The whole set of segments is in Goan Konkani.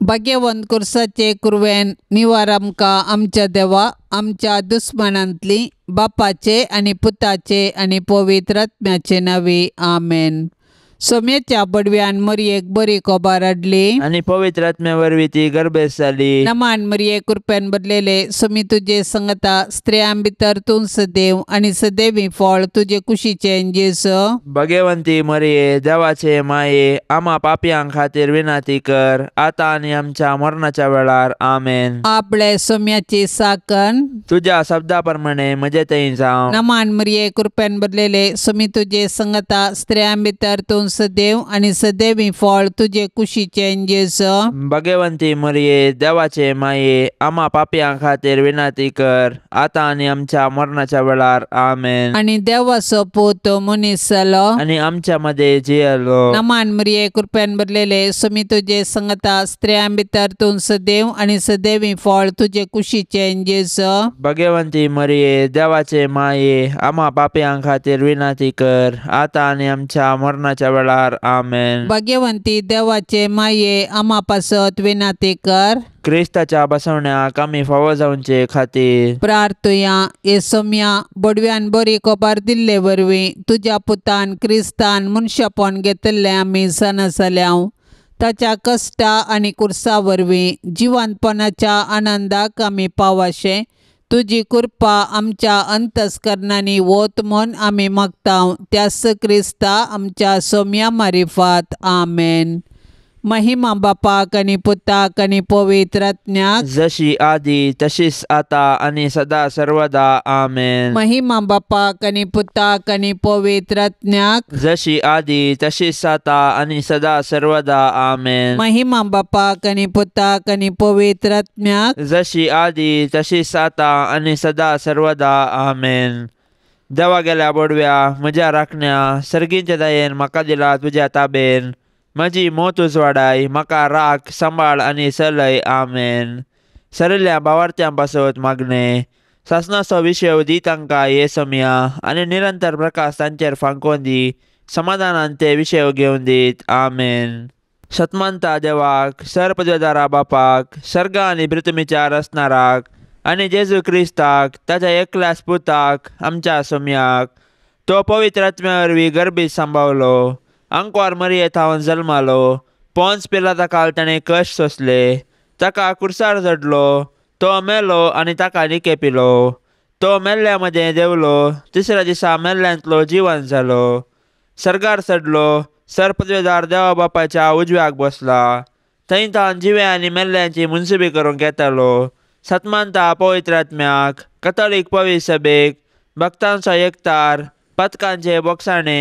भाग्यवंत कुर्साचे कुरवेन निवार आमकां आमच्या देवा आमच्या दुस्मानांतली बापाचे आनी पुताचे आनी पवित्र आत्म्याचे नांवी आमेन. सोम्याच्या बडव्यान मरयेक बरी कोबार हाडली आनी पवित्र आत्म्या वरवीं ती गर्भेस्त जाली. नमान मरये कृपेन भरलेले सोमी तुजे संगता स्त्रियां भितर तूं सदैव आनी सदैवी फळ तुजे कुशीचें जेजू. भगवंती मरये देवाचे माये आमा पापयां खातीर विनंती कर आतां आनी आमच्या मरणाच्या वेळार आमेन. आपले सोम्याची साकन तुज्या शब्दा प्रमाणे म्हजे थंय जावं. नमान मरये कृपेन भरलेले सोमी तुजे संगता स्त्रियां भितर तूं सदैव आनी सदैवी फळ तुजे कुशीचें जेजू. भगवंती मरये देवाचे माये आमा पापयां खातीर विनंती कर आतां आनी आमच्या मरणाच्या वेळार आमेन. आनी देवाचो पूत मनीस जालो आनी आमच्या मदें जियेलो. नमान मरये कृपेन भरलेले सोमी तुजे संगता स्त्रियां भितर तूं सदैव आनी सदैवी फळ तुजे कुशीचें जेजू. भगवंती मरये देवाचे माये आमा पापयां खातीर विनंती कर आतां आनी आमच्या मरणाच्या वेळार आमेन. भाग्यवंती देवाचे माये आमा पासत विनंती कर. क्रिस्ताच्या बसवण्याक आमी फावो जावचे खातीर प्रार्थुया. हे सोम्या बडव्यान बरी कोबार दिल्ले वरवीं तुज्या पुतान क्रिस्तान मनशापण घेतिल्लें आमी जाणा जाल्याव. ताच्या कश्टा आनी कुर्सा वरवीं जिवंतपणाच्या आनंदाक आमी पावाशें तुजी कृपा आमच्या अंतस्करणांनी वत म्हूण आमी मागता त्याच क्रिस्ता आमच्या सोम्या मारिफात आमेन. महिमा बापाक आनी पुताक आनी पवित्र आत्म्याक जशी आदी तशीच आता आनी सदा सर्वदा आमेन. महिमा बापाक आनी पुताक आनी पवित्र आत्म्याक जशी आदी तशीच आता आनी सदा सर्वदा आमेन. महिमा बापाक आनी पुताक आनी पवित्र आत्म्याक जशी आदी तशीच आता आनी सदा सर्वदा आमेन. देवा गेल्या बोडव्या म्हज्या राखण्या सर्गींच्या दयेन म्हाका दिला तुज्या ताबेन म्हजी मोत उजवाडाय म्हाका राख सांबाळ आनी चलय आमेन. सरिल्ल्या भावार्थ्यां पासत मागणें सासणाचो विशय दी तांकां हे समया आनी निरंतर प्रकाश तांचेर फांकोवन दी समाधानान ते विशय घेवन दीत आमेन. सतमानता देवाक सरपदवेदारा बापाक सर्ग आनी पृथ्वीच्या रचणाराक आनी जेजू क्रिस्ताक ताच्या एकल्याच पुताक आमच्या सोम्याक तो पवित्र आत्म्या वरवीं गर्भीत सांबावलो आंकवार मरये थावन जल्मालो पोन्स पिलाता काल ताणें कश्ट सोंसले ताका कुर्सार चडलो तो मेलो आनी ताका निके पिलो तो मेल्ल्या मदें देंवलो तिसऱ्या दिसा मेल्ल्यांतलो जिवन जालो सर्गार चडलो सरपदवेदार देवा बापाच्या उजव्याक बसला थंय तावन जिव्या आनी मेल्ल्यांची मुनसुबी करूंक येतालो. सतमानता पवित्र आत्म्याक कथोलीक पवित्र सभेक भक्तांचो एकतार पथकांचे बोगसाणे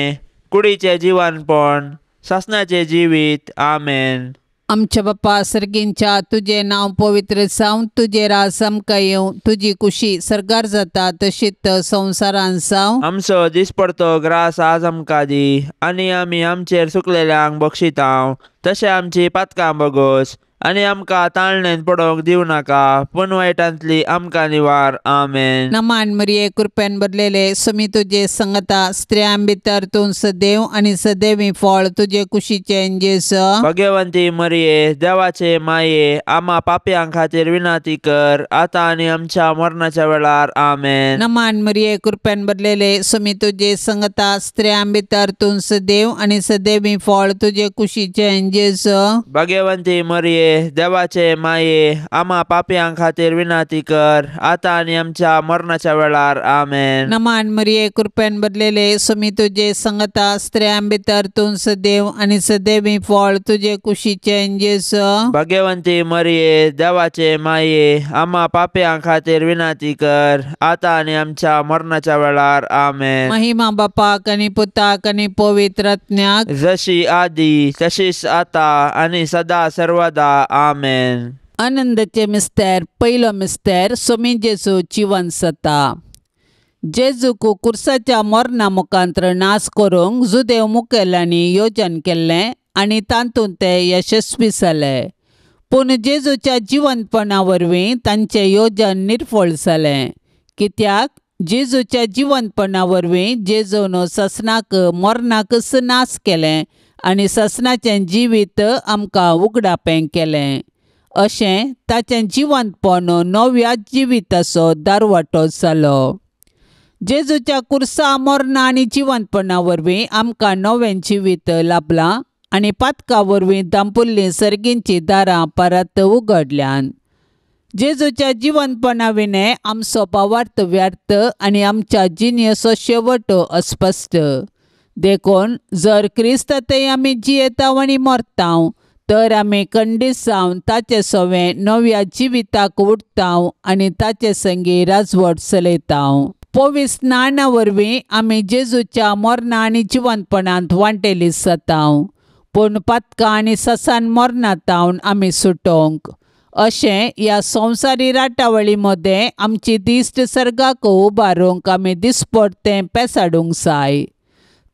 कुडीचें जिवनपण सासणाचें जिवीत आमेन. आमच्या बापा सर्गींच्या तुजें नांव पवित्र जावं तुजें राज आमकां येवं तुजी कुशी सर्गार जाता तशीच संवसारान जावं. आमचो दिसपडतो ग्रास आज आमकां दी आनी आमी आमचेर सुकलेल्यांक बक्षितांव तशें आमची पातकां बगोस आनी आमकां ताळणेन पडोवंक दिवं नाका पूण वायटांतली आमकां निवार आमेन. नमान मरये कृपेन भरलेले सोमी तुजे संगता स्त्रियां भितर तूं सदैव आनी सदैवी फळ तुजे कुशीचें जेजू. भगवंती मरये देवाचे माये आमा पापयां खातीर विनंती कर आतां आनी आमच्या मरणाच्या वेळार आमेन. नमान मरये कृपेन भरलेले सोमी तुजे संगता स्त्रियां भितर तूं सदैव आनी सदैवी फळ तुजे कुशीचें जेजू. भगवंती मरये देवाचे माये आमा पापयां खातीर विनंती कर आतां आनी आमच्या मरणाच्या वेळार आमेन. नमान मरये कृपेन भरलेले सोमी तुजे संगता स्त्रियां भितर तूं सदैव आनी सदैवी फळ तुजे कुशीचें जेजू. भगवंती मरये देवाचे माये आमा पापयां खातीर विनंती कर आतां आनी आमच्या मरणाच्या वेळार आमेन. महिमा बापाक आनी पुताक आनी पवित्र आत्म्याक जशी आदी तशीच आतां आनी सदा सर्वदा आमेन. आनंदाचे मिस्तेर पयलो मिस्तेर सोमी जेजू जिवन जाता. जेजूक कुर्साच्या मरणा मुखांत्र नाश करूंक जुदेव मुखेल्यांनी योजन केल्लें आनी तातूंत ते यशस्वी जाले. पूण जेजूच्या जिवंतपणा वरवीं तांचें योजन निर्फळ जालें. कित्याक जेजूच्या जिवंतपणा वरवीं जेजून ससनाक मरणाकच नाश केलें आनी ससनाचें जिवीत आमकां उगडापें केलें. अशें ताचें जिवंतपण नव्या जिविताचो दारवाटो जालो. जेजूच्या कुर्सा मरणा आनी जिवंतपणा वरवीं आमकां नवें जिवीत लाभलां आनी पातका वरवीं दांपुल्लीं सर्गींचीं दारां परत उगडल्यान. जेजूच्या जिवंतपणा विणें आमचो भावार्थ व्यर्थ आनी आमच्या जिणेचो शेवट अस्पश्ट. देखून जर क्रिस्त थंय आमी जियेताव आनी मरताव तर आमी खंडीत जावन ताचे सवें नव्या जिविताक उठताव आनी ताचे संगी राजवट चलयताव. पवित्र स्नाना वरवीं आमी जेजूच्या मरणा आनी जिवंतपणांत वांटेली जाताव, पूण पातकां आनी ससान मरणांत आमी सुटोवंक अशें ह्या संवसारी राटावळी मदें आमची दिश्ट सर्गाक उबारूंक आमी दिसपडतें पेसाडूंक जाय.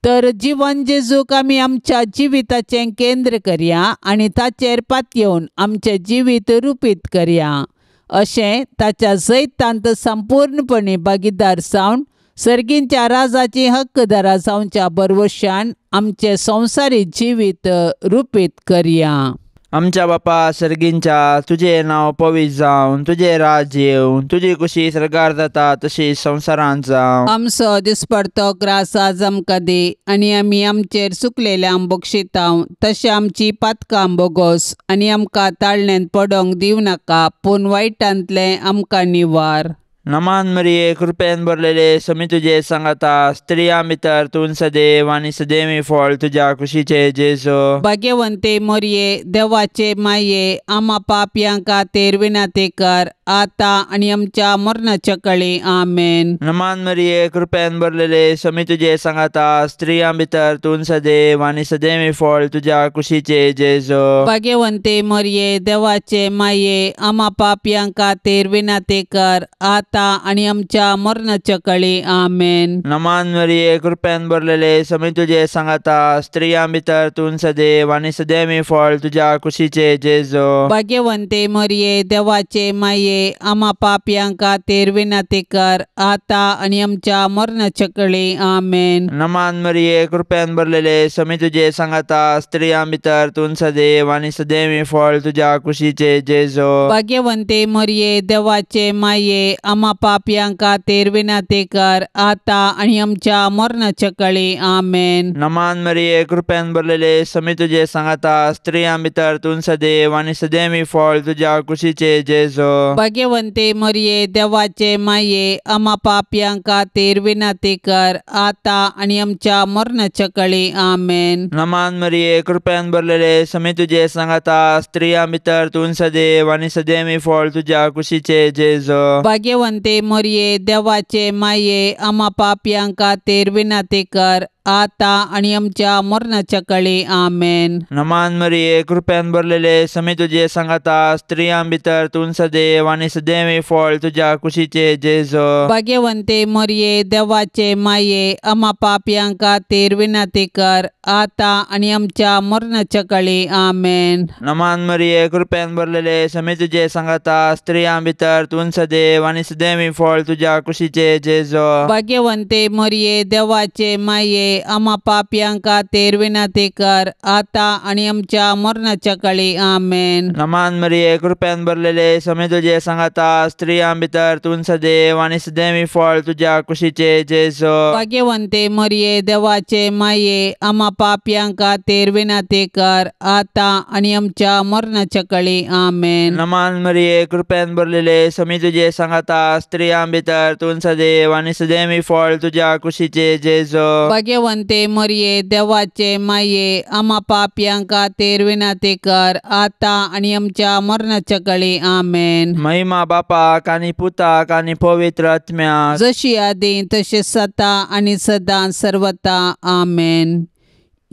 तर जिवन जेजूक आमी आमच्या जिविताचें केंद्र करया आनी ताचेर पातयेवन आमचें जिवीत रुपीत करया. अशें ताच्या जैतांत संपूर्णपणी भागीदार जावन सर्गींच्या राजाची हक्कदारा जावच्या बरवशान आमचें संवसारी जिवीत रुपीत करया. आमच्या बापा सर्गींच्या, तुजें नांव पवित्र जावन, तुजें राज येवन, तुजी कुशी सर्गार जाता तशी संवसारांत जावं. आमचो दिसपडतो ग्रास आज आमकां दी आनी आमी आमचेर चुकलेल्यांक बक्षितांव तशें आमची पातकां बोगोस आनी आमकां ताळण्यांत पडोंक दिवं नाका, पूण वायटांतलें आमकां निवार. नमान मरिये, कृपेन भरलेले, समी तुजे सांगाता, स्त्रियां भितर तूं सदैव आनी सदैवी फळ तुज्या कुशीचे जेजू. भाग्यवंते मरिये, देवाचे माये, आमा पापयां खातीर विनंती कर आतां आनी आमच्या मरणाच्या कळी. आमेन. नमान मरिये, कृपेन भरलेले, समी तुजे सांगाता, स्त्रियां भितर तूं सदैव आनी सदैवी फळ तुज्या कुशीचे जेजू. भाग्यवंते मरिये, देवाचे माये, आमा पापयां खातीर विनंती कर आतां आनी आमच्या मरणाच्या कळी. आमेन. नमान मरिये, कृपेन भरलेले, समी तुजे सांगाता, स्त्रियां भितर तूं सदैव आनी सदैवी फळ तुज्या कुशीचे जेजू. भाग्यवंते मरिये, देवाचे माये, आमा पापयां खातीर विनंती कर आतां आनी आमच्या मरणाच्या कळी. आमेन. नमान मरिये, कृपेन भरलेले, समी तुजे सांगाता, स्त्रियां भितर तूं सदैव आनी सदैवी फळ तुज्या कुशीचे जेजू. भाग्यवंते मरिये, देवाचे माये, आमा पापयां खातीर विनंती कर आतां आनी आमच्या मरणाच्या कळी. आमेन. नमान मरिये, कृपेन भरलेले, समी तुजे सांगाता, स्त्रियां भितर तूं सदैव आनी सदैवी फळ तुज्या कुशीचे जेजू. भाग्यवंते मरिये, देवाचे माये, आमा पापयां खातीर विनंती कर आतां आनी आमच्या मरणाच्या कळी. आमेन. नमान मरिये, कृपेन भरलेले, समी तुजे सांगाता, स्त्रियां भितर तूं सदैव आनी सदैवी फळ तुज्या कुशीचे जेजू. भाग्यवंते मरिये, देवाचे माये, आमा पापयां खातीर विनंती कर आतां आनी आमच्या मरणाच्या कळी. आमेन. नमान मरिये, कृपेन भरलेले, समी तुजे सांगाता, स्त्रियां भितर तूं सदैव आनी सदैवी फळ तुज्या कुशीचे जेजू. भाग्यवंते मरिये, देवाचे माये, आमा पापयां खातीर विनंती कर आतां आनी आमच्या मरणाच्या कळी. आमेन. नमान मरिये, कृपेन भरलेले, समी तुजे सांगाता, स्त्रियां भितर तूं सदैव आनी सदैवी फळ तुज्या कुशीचे जेजू. भाग्यवंते मरिये, देवाचे माये, आमा पापयां खातीर विनंती कर आतां आनी आमच्या मरणाच्या कळी. आमेन. नमान मरिये, कृपेन भरलेले, समी तुजे सांगाता, स्त्रियां भितर तूं सदैव आनी सदैवी फळ तुज्या कुशीचे जेजू. भाग्यवंते मरिये, देवाचे माये, आमा पापयां खातीर विनंती कर आतां आनी आमच्या मरणाच्या कळी. आमेन. नमान मरिये, कृपेन भरलेले, समी तुजे सांगाता, स्त्रियां भितर तूं सदैव आनी सदैवी फळ तुज्या कुशीचे जेजू. भाग्यवंते मरिये, देवाचे माये, आमा पापयां खातीर विनंती कर आतां आनी आमच्या मरणाच्या कळी. आमेन. महिमा बापाक आनी पुताक आनी पवित्र आत्म्याक, जशी आदी तशी सता आनी सदां सर्वता. आमेन.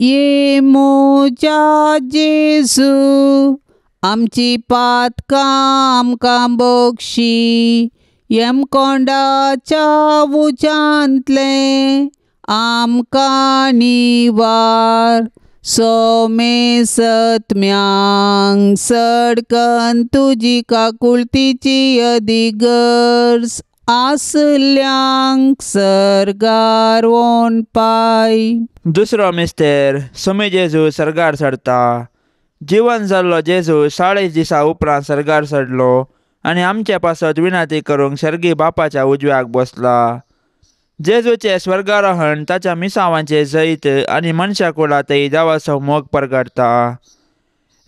ये म्हज्या जेजू, आमची पातकां आमकां बक्षी, यमकोंडाच्या उज्यांतलें आमकां निवार. सोमेसत्म्यांक सडकन तुजी काकुळतीची अदी गरज आसल्यांक सर्गार वोन पाय. दुसरो मिस्तेर, समी जेजू सर्गार चडता. जिवन जाल्लो जेजू 40 दिसां उपरांत सर्गार चडलो आनी आमचे पासत विनंती करूंक सर्गी बापाच्या उजव्याक बसला. जेजूचें स्वर्गारोहण ताच्या मिसांवांचें जैत आनी मनशा कुळांतय देवाचो मोग परगटता.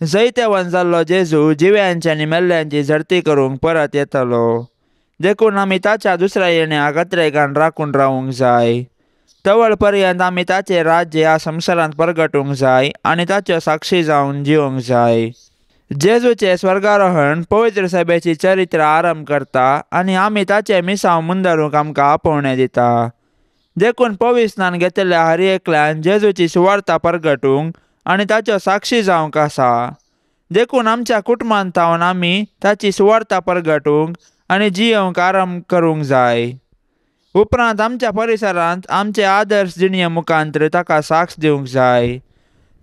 जैतेवन जाल्लो जेजू जिव्यांची आनी मेल्ल्यांची झडती करूंक परत येतलो. देखून आमी ताच्या दुसऱ्या येण्याक अत्रेगान राखून रावूंक जाय. तवळ पर्यंत आमी ताचें राज्य ह्या संवसारांत परगटूंक जाय आनी ताच्यो साक्षी जावन जिवंक जाय. जेजूचें स्वर्गारोहण पवित्र सभेची चरित्र आरंभ करता आनी आमी ताचें मिसांव मुंदरूंक आमकां आपोवणें दिता. देखून पविस्नान घेतिल्ल्या हर एकल्यान जेजूची सुवार्ता परगटूंक आनी ताच्यो साक्षी जावंक आसा. देखून आमच्या कुटुंबांत थावन आमी ताची सुवार्ता परगटूंक आनी जियेवंक आरंभ करूंक जाय. उपरांत आमच्या परिसरांत आमचे आदर्श जिणये मुखांतर ताका साक्ष दिवंक जाय.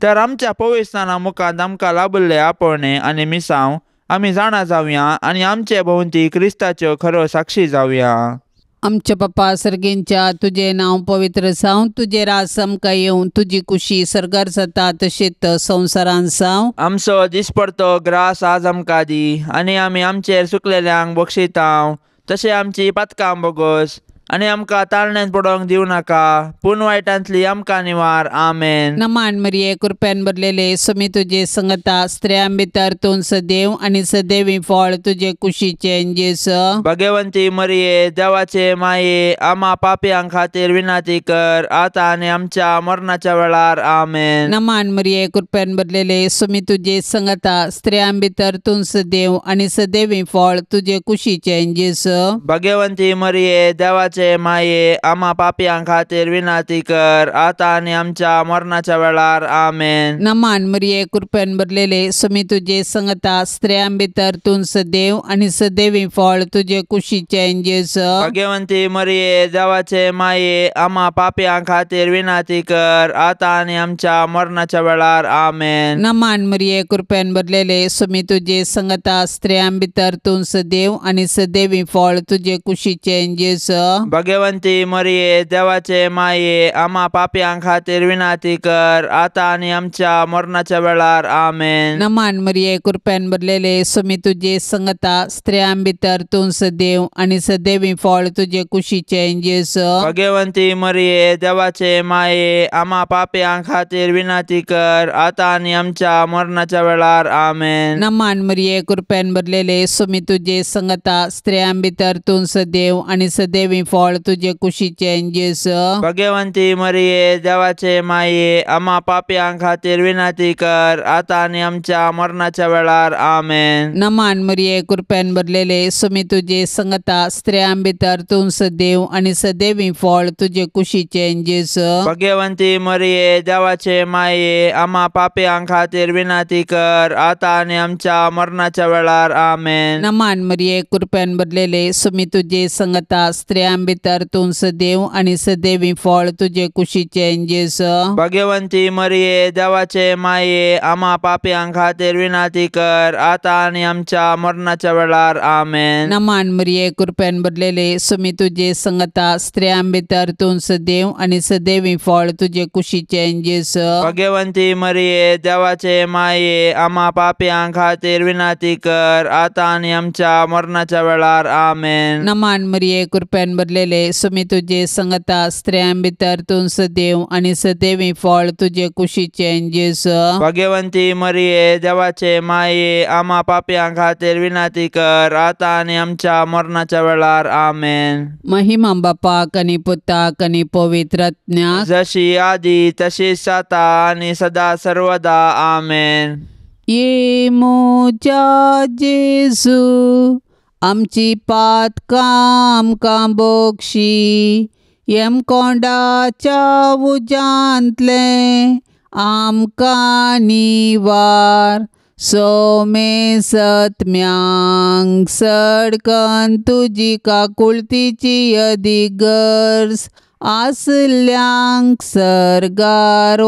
तर आमच्या पविस्नाना मुखांत आमकां लाभिल्ले आपोवणें आनी मिसांव आमी जाणा जावया आनी आमचे भोंवती क्रिस्ताच्यो खऱ्यो साक्षी जावया. आमच्या बापा सर्गेंच्या, तुजें नांव पवित्र जावं, तुजें राज आमकां येवं, तुजी कुशी सर्गार जाता तशेंच संवसारांत जावं. आमचो दिसपडतो ग्रास आज आमकां दी आनी आमी आमचेर सुकलेल्यांक बक्षितांव तशें आमची पातकां बोगस आनी आमकां ताळण्यांत पडोवंक दिवं नाका, पूण वायटांतली आमकां निवार. आमेन. नमान मरिये, कृपेन भरलेले, स्वामी तुजे संगता, स्त्रियां भितर तूं सदैव आनी सदैवी फळ तुजे कुशीचें जेजू. भगवंती मरिये, देवाचे माये, आमा पापयां खातीर विनंती कर आतां आनी आमच्या मरणाच्या वेळार. आमेन. नमान मरिये, कृपेन भरलेले, स्वामी तुजे संगता, स्त्रियां भितर तूं सदैव आनी सदैवी फळ तुजे कुशीचें जेजू. भगवंती मरिये, देवाचे माये, आमा पापयां खातीर विनंती कर आतां आनी आमच्या मरणाच्या वेळार. आमेन. नमान मरिये, कृपेन भरलेले, स्वामी तुजे संगता, स्त्रियां भितर तूं सदैव आनी सदैवी फळ तुजे कुशीचें जेजू. भगवंती मरिये, देवाचे माये, आमा पापयां खातीर विनंती कर आतां आनी आमच्या मरणाच्या वेळार. आमेन. नमान मरिये, कृपेन भरलेले, स्वामी तुजे संगता, स्त्रियां भितर तूं सदैव आनी सदैवी फळ तुजे कुशीचें जेजू. भगवंती मरिये, देवाचे माये, आमा पापयां खातीर विनंती कर आतां आनी आमच्या मरणाच्या वेळार. आमेन. नमान मरिये, कृपेन भरलेले, स्वामी तुजे संगता, स्त्रियां भितर तूं सदैव आनी सदैवी फळ तुजे कुशीचें जेजू. भगवंती मरिये, देवाचे माये, आमा पापयां खातीर विनंती कर आतां आनी आमच्या मरणाच्या वेळार. आमेन. नमान मरिये, कृपेन भरलेले, स्वामी तुजे संगता, स्त्रियां भितर तूं सदैव आनी सदैवी फळ तुजे कुशीचें जेजू. भगवंती मरिये, देवाचे माये, आमा पापयां खातीर विनंती कर आतां आनी आमच्या मरणाच्या वेळार. आमेन. नमान मरिये, कृपेन भरलेले, स्वामी तुजे संगता, स्त्रियां भितर तूं सदैव आनी सदैवी फळ तुजे कुशीचें जेजू. भगवंती मरिये, देवाचे माये, आमा पापयां खातीर विनंती कर आतां आनी आमच्या मरणाच्या वेळार. आमेन. नमान मरिये, कृपेन भरलेले, स्वामी तुजे संगता, स्त्रियां भितर तूं सदैव आनी सदैवी फळ तुजे कुशीचें जेजू. भगवंती मरिये, देवाचे माये, आमा पापयां खातीर विनंती कर आतां आनी आमच्या मरणाच्या वेळार. आमेन. नमान मरिये, कृपेन भरलेले, स्वामी तुजे संगता, स्त्रियां भितर तूं सदैव आनी सदैवी फळ तुजे कुशीचें जेजू. भगवंती मरिये, देवाचे माये, आमा पापयां खातीर विनंती कर आतां आनी आमच्या मरणाच्या वेळार. आमेन. नमान मरिये, कृपेन भरलेले, स्वामी तुजे संगता, स्त्रियां भितर तूं सदैव आनी सदैवी फळ तुजे कुशीचें जेजू. भगवंती मरिये, देवाचे माये, आमा पापयां खातीर विनंती कर आतां आनी आमच्या मरणाच्या वेळार. आमेन. महिमा बापाक आनी पुताक आनी पवित्र आत्म्याक, जशी आदी तशीच आतां आनी सदा सर्वदा. आमेन. ये म्हज्या जेजू, आमची पातकां आमकां बक्षी, यमकोंडाच्या उज्यांतलें आमकां निवार, सोमे सत्म्यांक सडकन तुजी काकुळतीची अदीक गरज आसल्यांक सर्गार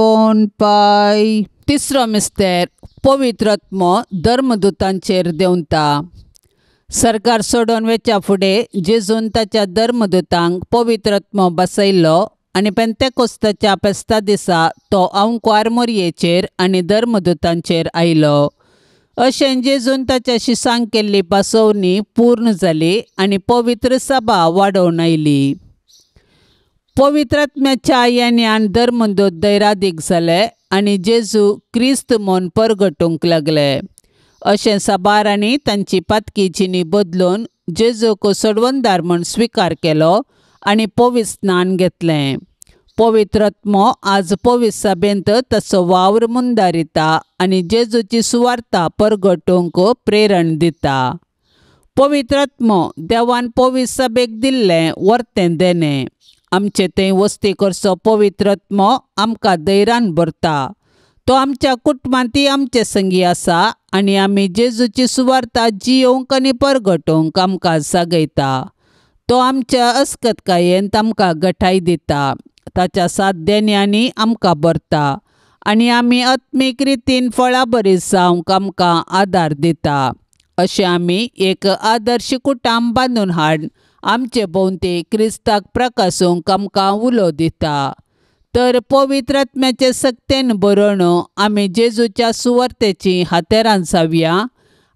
पाय. तिसरो मिस्तेर, पवित्र आत्मो धर्मदूतांचेर देंवता. सरकार सोडून वेच्या फुडें जेजून ताच्या धर्मदूतांक पवित्र आत्मो बसयल्लो आनी पेंतेकोस्ताच्या फेस्ता दिसा तो आंवकुवार मोरयेचेर आनी धर्मदूतांचेर आयलो. अशें जेजून ताच्या शिसांक केल्ली पासोवणी पूर्ण जाली आनी पवित्र सभा वाडोवन आयली. पवित्रात्म्याच्या येण्यान धर्मदूत दैरादीक जाले आनी जेजू क्रिस्त म्हूण परगटूंक लागले. अशें साबारांनी तांची पातकी जिणी बदलून जेजूक सोडवणदार म्हूण स्विकार केलो आनी पवित्र स्नान घेतलें. पवित्रात्मो आज पवित्र सभेंत ताचो वावर मुंदारिता आनी जेजूची सुवार्ता परगटूंक प्रेरण दिता. पवित्रात्मो देवान पवित्र सभेक दिल्लें वर्तें देणें. आमचे थंय वस्ती करचो पवित्रात्मो आमकां धैर्यान भरता. तो आमच्या कुटुंबांतय आमचे संगी आसा आनी आमी जेजूची सुवार्ता जियोवंक आनी परगटोवंक आमकां जागयता. तो आमच्या अस्कतकायेन आमकां गठाय दिता. ताच्या सात देण्यांनी आमकां भरता आनी आमी आत्मीक रितीन फळां बरी जावंक आमकां आदार दिता. अशें आमी एक आदर्श कुटुंब बांदून हाड आमचे भोंवती क्रिस्ताक प्रकासूंक आमकां उलो दिता. तर पवित्र आत्म्याचे सक्तेन बरोवन आमी जेजूच्या सुवार्तेची हातेरां जावया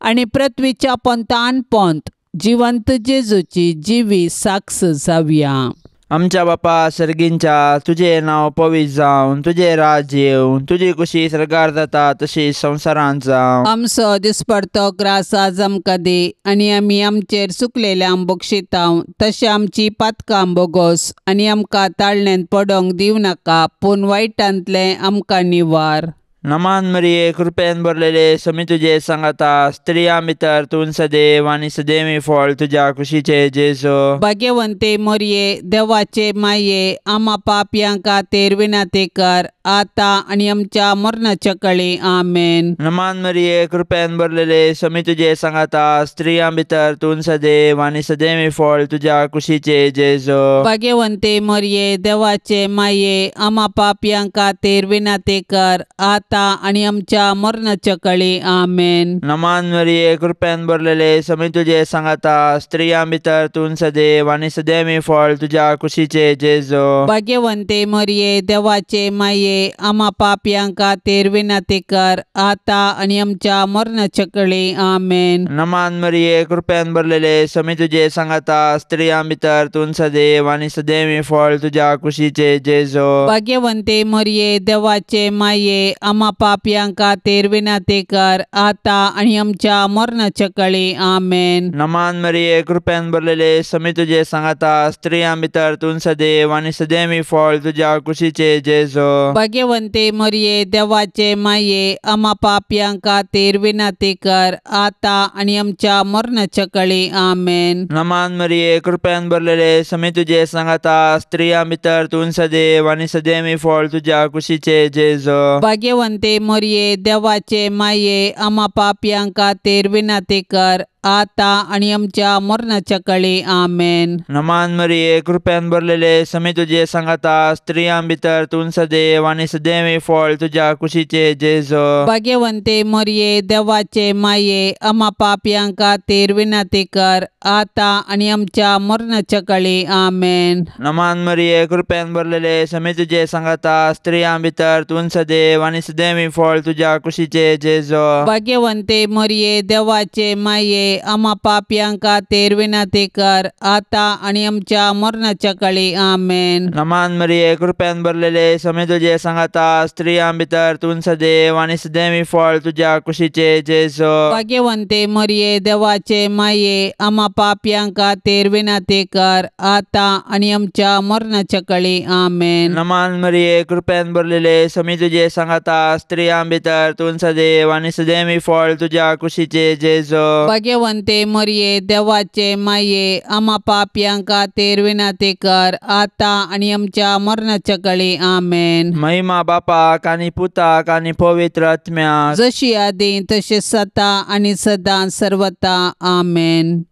आनी पृथ्वीच्या पोंतान पोंत जिवंत जेजूची जिवी साक्ष जावया. आमच्या बापा सर्गींच्या, तुजें नांव पवित्र जावं, तुजें राज्य येवं, तुजी कुशी सर्गार जाता तशी संवसारांत जावं. आमचो दिसपडतो ग्रास आज आमकां दी आनी आमी आमचेर चुकलेल्यांक बक्षितांव तशें आमची पातकां बोगोस आनी आमकां ताळण्यांत पडोंक दिवं नाका पूण वायटांतलें आमकां निवार. नमान मरिये, कृपेन भरलेले, समी तुजे सांगाता, स्त्रियां भितर तूं सदैव आनी सदैवी फळ तुज्या कुशीचे जेजू. भाग्यवंते मोरये, देवाचे माये, आमा पापयां खातीर विनंती कर आतां आनी आमच्या मरणाच्या कळी. आमेन. नमान मरिये, कृपेन भरलेले, समी तुजे सांगाता, स्त्रियां भितर तूं सदैव आनी सदैवी फळ तुज्या कुशीचे जेजू. भाग्यवंते मोरये, देवाचे माये, आमा पापयां खातीर विनंती कर आतां आनी आमच्या मरणाच्या कळी. आमेन. नमान मरिये, कृपेन भरलेले, समी तुजे सांगाता, स्त्रियां भितर तूं सदैव आनी सदैवी फळ तुज्या कुशीचे जेजू. भाग्यवंते मोरये, देवाचे माये, आमा पापयां खातीर विनंती कर आतां आनी आमच्या मरणाच्या कळी. आमेन. नमान मरिये, कृपेन भरलेले, समी तुजे सांगाता, स्त्रियां भितर तूं सदैव आनी सदैवी फळ तुज्या कुशीचे जेजू. भाग्यवंते मोरये, देवाचे माये, आमा पापयां खातीर विनंती कर आतां आनी आमच्या मरणाच्या कळी. आमेन. नमान मरिये, कृपेन भरलेले, समी तुजे सांगाता, स्त्रियां भितर तूं सदैव आनी सदैवी फळ तुज्या कुशीचे जेजू. भाग्यवंते मोरये, देवाचे माये, आमा पापयां खातीर विनंती कर आतां आनी आमच्या मरणाच्या कळी. आमेन. नमान मरिये, कृपेन भरलेले, समी तुजे सांगाता, स्त्रियां भितर तूं सदैव आनी सदैवी फळ तुज्या कुशीचे जेजू. भाग्यवंते मोरये, देवाचे माये, आमा पापयां खातीर विनंती कर आतां आनी आमच्या मरणाच्या कळी. आमेन. नमान मरिये, कृपेन भरलेले, समी तुजे सांगाता, स्त्रियां भितर तूं सदैव आनी सदैवी फळ तुज्या कुशीचे जेजू. भाग्यवंते मोरये, देवाचे माये, आमा पापयां खातीर विनंती कर आतां आनी आमच्या मरणाच्या कळी. आमेन. नमान मरिये, कृपेन भरलेले, समी तुजे सांगाता, स्त्रियां भितर तूं सदैव आनी सदैवी फळ तुज्या कुशीचे जेजू. भाग्यवंते मोरये, देवाचे माये, आमा पापयां खातीर विनंती कर आतां आनी आमच्या मरणाच्या कळी. आमेन. नमान मरिये, कृपेन भरलेले, समी तुजे सांगाता, स्त्रियां भितर तूं सदैव आनी सदैवी फळ तुज्या कुशीचे जेजू. भाग्यवंते मोरये, देवाचे माये, आमा पापयां खातीर विनंती कर आतां आनी आमच्या मरणाच्या कळी. आमेन. नमान मरिये, कृपेन भरलेले, समी तुजे सांगाता, स्त्रियां भितर तूं सदैव आनी सदैवी फळ तुज्या कुशीचे जेजू. भाग्यवंते मोरये, देवाचे माये, आमा पापयां खातीर विनंती कर आतां आनी आमच्या मरणाच्या कळी. आमेन. महिमा बापाक आनी पुताक आनी पवित्र आत्म्याक, जशी आदी तशी सता आनी सदां सर्वता. आमेन.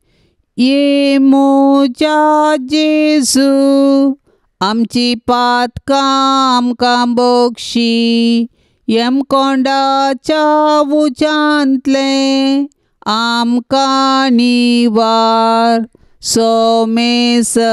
ये म्हज्या जेजू, आमची पातकां आमकां बक्षी, यमकोंडाच्या उज्यांतलें आमकां निवार. सोमेसत्म्यांक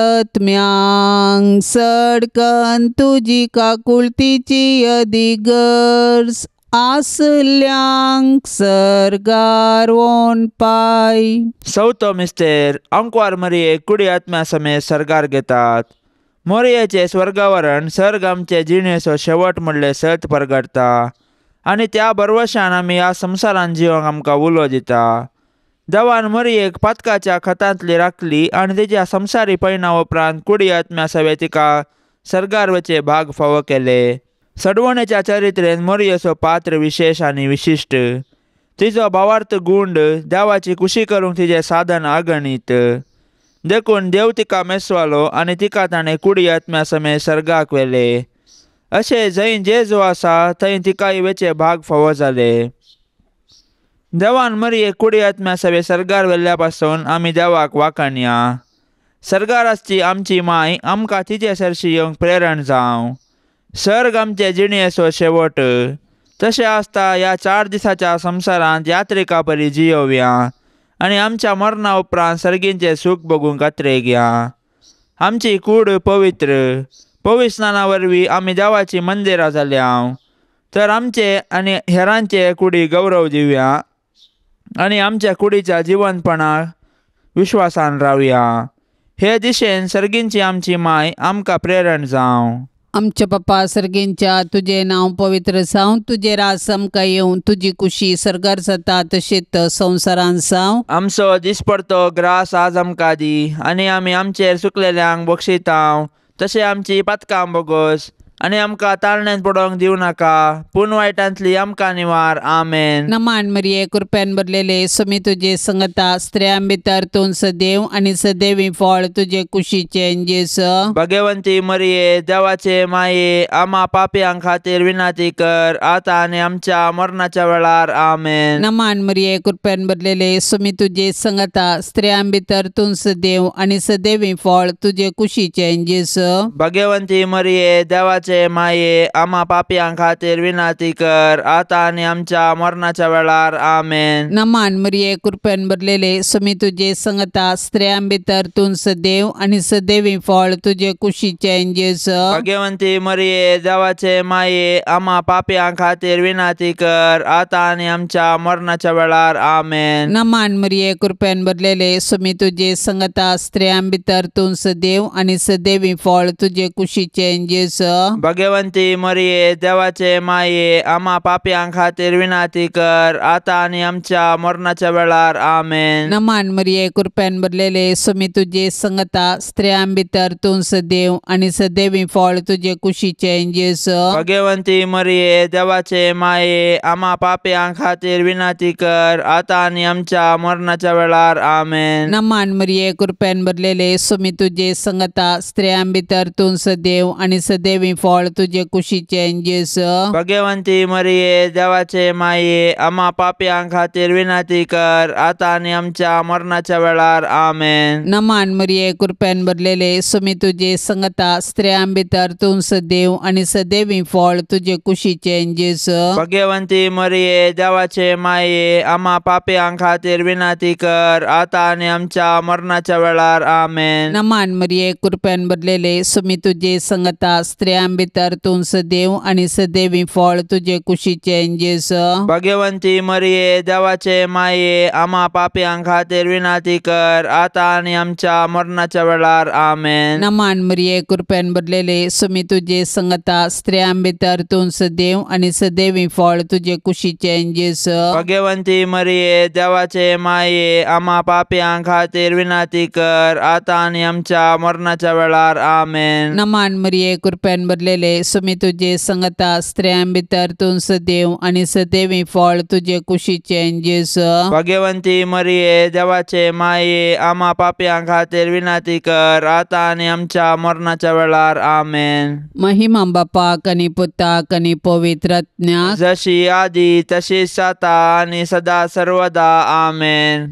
सडकन तुजी काकुळतीची अदिगर्ज आसल्यांक सर्गार वोन पाय. चवथो मिस्तेर आंकवार मरिये कुडी आत्म्या समेत सर्गार घेतात. मोरयेचें स्वर्गावरण सर्ग आमचे जिणेचो शेवट म्हणलें सत परगटता आनी त्या भरवशान आमी ह्या संवसारान जिवंक आमकां उलो दिता. देवान मरियेक पातकाच्या खतांतली राखली आनी तिच्या संवसारी पयणा उपरांत कुडी आत्म्या सवे तिका सर्गार वचे भाग फावो केले. सडवणेच्या चरित्रेन मोरयेचो पात्र विशेश आनी विशिश्ट. तिचो भावार्थ गुंड देवाची कुशी करूंक तिचें साधन अगणीत. देखून देव तिका मेसवालो आनी तिका ताणें कुडी आत्म्या समेत सर्गाक व्हेले. अशें जंय जेजू आसा थंय तिकाय वेचे भाग फावो जाले. देवान मरियेक कुडी आत्म्या सवे सर्गार व्हेल्ल्या पासून आमी देवाक वाखाणया. सर्गार आसची आमची माय आमकां तिचे सरशी येवंक प्रेरण जावं. सर्ग आमचे जिणेचो शेवट. तशें आसता ह्या 4 दिसाच्या संवसारांत यात्रिका परी जियोवया आनी आमच्या मरणा उपरांत सर्गींचें सूख भोगूंक कातरेगया. आमची कूड पवित्र पवित्र स्नाना वरवीं आमी देवाची मंदिरां जाल्या तर आमचे आनी हेरांचे कुडी गौरव दिवया आनी आमच्या कुडीच्या जिवनपणाक विश्वासान रावया. हे दिशेन सर्गींची आमची माय आमकां प्रेरण जावं. आमच्या पप्पा सर्गींच्या तुजें नांव पवित्र जावं, तुजें राज आमकां येवं, तुजी कुशी सर्गार जाता तशेंच संवसारान जावं. आमचो दिसपडतो ग्रास आज आमकां दी आनी आमी आमचेर चुकलेल्यांक बक्षितांव तशें आमची पातकां बोगस आनी आमकां ताळण्यांत पडोवंक दिवं नाका पूण वायटांतली आमकां निवार. आमेन. नमान मरिये कृपेन भरलेले स्वामी तुजे संगता, स्त्रियां भितर तूं सदैव आनी सदैवी फळ तुजे कुशीचें जेजू. भगवंती मरिये देवाचे माये आमा पापयां खातीर विनंती कर आतां आनी आमच्या मरणाच्या वेळार. आमेन. नमान मरिये कृपेन भरलेले स्वामी तुजे संगता, स्त्रियां भितर तूं सदैव आनी सदैवी फळ तुजे कुशीचें जेजू. भगवंती मरिये देवाचे माये आमा पापयां खातीर विनंती कर आतां आनी आमच्या मरणाच्या वेळार. आमेन. नमान मरिये कृपेन भरलेले स्वामी तुजे संगता, स्त्रियां भितर तूं सदैव आनी सदैवी फळ तुजे कुशीचें जेजू. भगवंती मरिये देवाचे माये आमा पापयां खातीर विनंती कर आतां आनी आमच्या मरणाच्या वेळार. आमेन. नमान मरिये कृपेन भरलेले स्वामी तुजे संगता, स्त्रियां भितर तूं सदैव आनी सदैवी फळ तुजे कुशीचें जेजू. भगवंती मरिये देवाचे माये आमा पापयां खातीर विनंती कर आतां आनी आमच्या मरणाच्या वेळार. आमेन. नमान मरिये कृपेन भरलेले स्वामी तुजे संगता, स्त्रियां भितर तूं सदैव आनी सदैवी फळ तुजे कुशीचें जेजू. भगवंती मरिये देवाचे माये आमा पापयां खातीर विनंती कर आतां आनी आमच्या मरणाच्या वेळार. आमेन. नमान मरिये कृपेन भरलेले स्वामी तुजे संगता, स्त्रियां भितर तूं सदैव आनी सदैवी फळ तुजे कुशीचें जेजू. भगवंती मरिये देवाचे माये आमा पापयां खातीर विनंती कर आतां आनी आमच्या मरणाच्या वेळार. आमेन. नमान मरिये कृपेन भरलेले स्वामी तुजे संगता, स्त्रियां भितर तूं सदैव आनी सदैवी फळ तुजे कुशीचें जेजू. भगवंती मरिये देवाचे माये आमा पापयां खातीर विनंती कर आतां आनी आमच्या मरणाच्या वेळार. आमेन. नमान मरिये कृपेन भरलेले स्वामी तुजे संगता, स्त्रियां भितर तूं सदैव आनी सदैवी फळ तुजे कुशीचें जेजू. भगवंती मरिये देवाचे माये आमा पापयां खातीर विनंती कर आतां आनी आमच्या मरणाच्या वेळार. आमेन. नमान मरिये कृपेन भरलेले स्वामी तुजे संगता, स्त्रियां भितर तूं सदैव आनी सदैवी फळ तुजे कुशीचें जेजू. भगवंती मरिये देवाचे माये आमा पापयां खातीर विनंती कर आतां आनी आमच्या मरणाच्या वेळार. आमेन. नमान मरिये कृपेन भरलेले स्वामी तुजे संगता, स्त्रियां भितर तूं सदैव आनी सदैवी फळ तुजे कुशीचें जेजू. भगवंती मरिये देवाचे माये आमा पापयां खातीर विनंती कर आतां आनी आमच्या मरणाच्या वेळार. आमेन. महिमा बापाक आनी पुताक आनी पवित्र आत्म्याक, जशी आदी तशीच आतां आनी सदा सर्वदा. आमेन.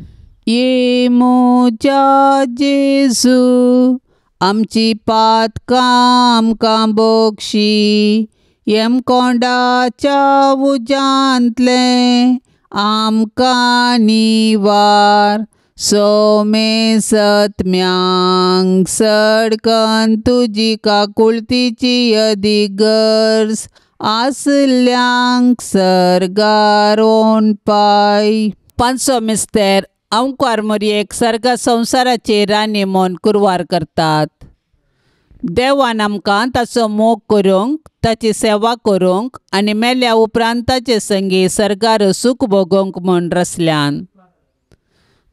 ये म्हज्या जेजू आमची पातकां आमकां बोगशी, यमकोंडाच्या उज्यांतलें आमकां निवार, सोमे सत्म्यांक सडकन तुजी काकुळतीची अदीक गरज आसल्यांक सर्गार पाय. पांचसो मिस्तेर अंकुर मोरयेक सर्ग संवसाराचे राणी म्हूण कुरवार करतात. देवान आमकां ताचो मोग करूंक, ताची सेवा करूंक आनी मेल्या उपरांत ताचे संगी सर्गार सूख भोगोवंक म्हूण रचल्यान.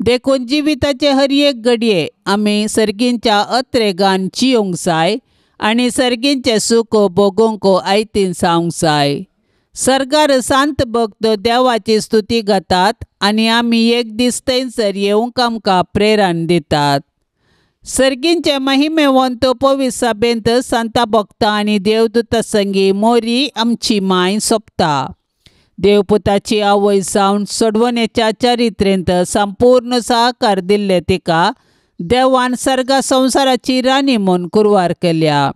देखून जिविताचे हर एक घडये आमी सर्गींच्या अत्रेगान जियोंक जाय आनी सर्गींचें सूख भोगोवंक आयतीन जावंक जाय. सर्गार सांत भक्त देवाची स्तुती गातात आनी आमी एक दीस थंयसर येवंक आमकां प्रेरण दितात. सर्गींचे महिमेवंत पवित्र सभेंत सांता भक्ता आनी देवदूता संगी मोरी आमची माय सोंपता. देवपुताची आवय जावन सोडवणेच्या चरित्रेंत संपूर्ण सहकार दिल्ले तिका देवान सर्गा संवसाराची राणी म्हूण कुरवार केल्या.